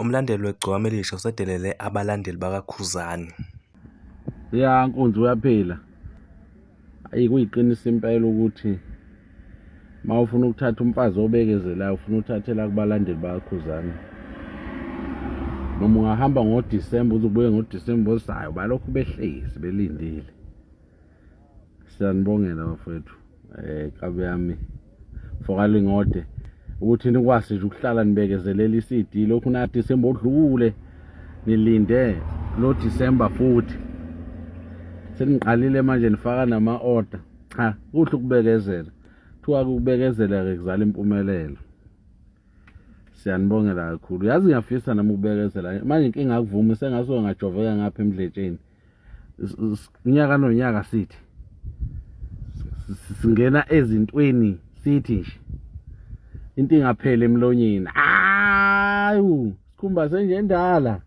Umlandeli weGcokama Elisha usedelele abalandeli bakaKhuzani. Ya nkunzi uyaphila. Ayi kuyiqiniso impela ukuthi uma ufuna ukuthatha umfazi obekezelayo ufuna uthathela kubalandeli bakaKhuzani. Noma ungahamba ngoDisemba uze ubuye ngoDisemba ozayo balokhu behlezi belindile. Siyanibongela bafowethu. Eh kabi yami. Fokalingode ukuthi nikwazi nje ukuhlala nibekezelela iCD lokhu na December odlule nilinde lo December futhi seniqalile manje nifaka nama order cha kuhle ukubekezela kuthiwa ukubekezela ke kuzala impumelelo siyanibongela kakhulu yazi ngiyafisa nami ukubekezela manje inkinga akuvumi sengasuke ngajoveka ngapha emdletsheni unyaka nonyaka sithi singena ezintweni sithi nje into ingapheli emlonyeni ayu sikhumba senje endala.